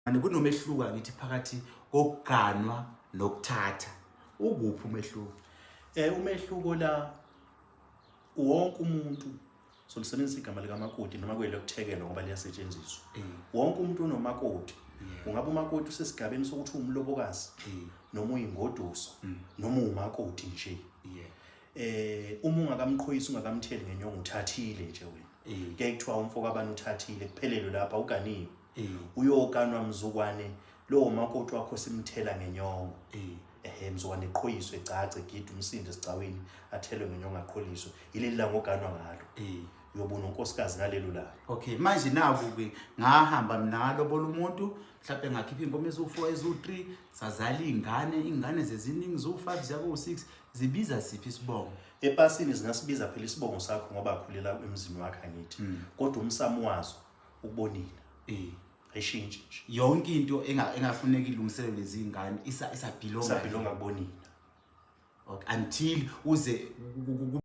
Manje kunomehluko angithi phakathi kokuganwa nokuthatha. Ukuphi umehluko? Umehluko la, wonke umuntu, solisebenzisa igama likamakoti noma kwelokuthekelwa ngoba liyasetshenziswa. Wonke umuntu unomakoti. Ungabe umakoti usesigabeni sokuthi uwumlobokazi noma uyingoduso noma uwumakoti nje. Uma ungakamqhoyisi, ungakamtheli ngenyongo, uthathile nje wena. Kuyaye kuthiwa umfo kabani uthathile, kuphelelwe lapha, uganiwe. Uyoganwa mzukwane lowo makoti wakho simthela ngenyongo. Ehe, mzukwane eqhoyiswe, egcagce, egide umsindo esigcawini, athelwe ngenyongo, aqholiswe. Yileli langa oganwa ngalo. Uyobe unonkosikazi ngalelo langa. Okay, manje naku-ke ngahamba mina ngalobola umuntu, mhlawumbe ngakhipha iy'nkomo eziwu-4, eziwu-3, sazala iy'ngane, iy'ngane zeziningi, ziwu-5 ziya kowu-6, zibiza siphi isibongo? Epasini zingasibiza phela isibongo sakho ngoba akhulela emzini wakhe, angithi? Kodwa umsamo wazo ukubonile. Ayishintshi nje. Yonke into engafuneka ilungiselwe lezi ngane isabhilonga. Isabhilonga kubonina. Okay, until uze